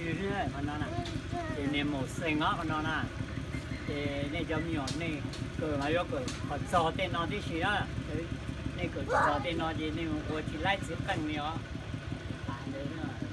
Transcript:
Qhov no na, ces niag maum xees os qhov no na, ces nej cov me nyuam nej kawm los yuav kawm kom txog tej no tib si na. Nej kawm tsis txog tej no ces nej ua tsis laib txiv qeej li os. Ntawd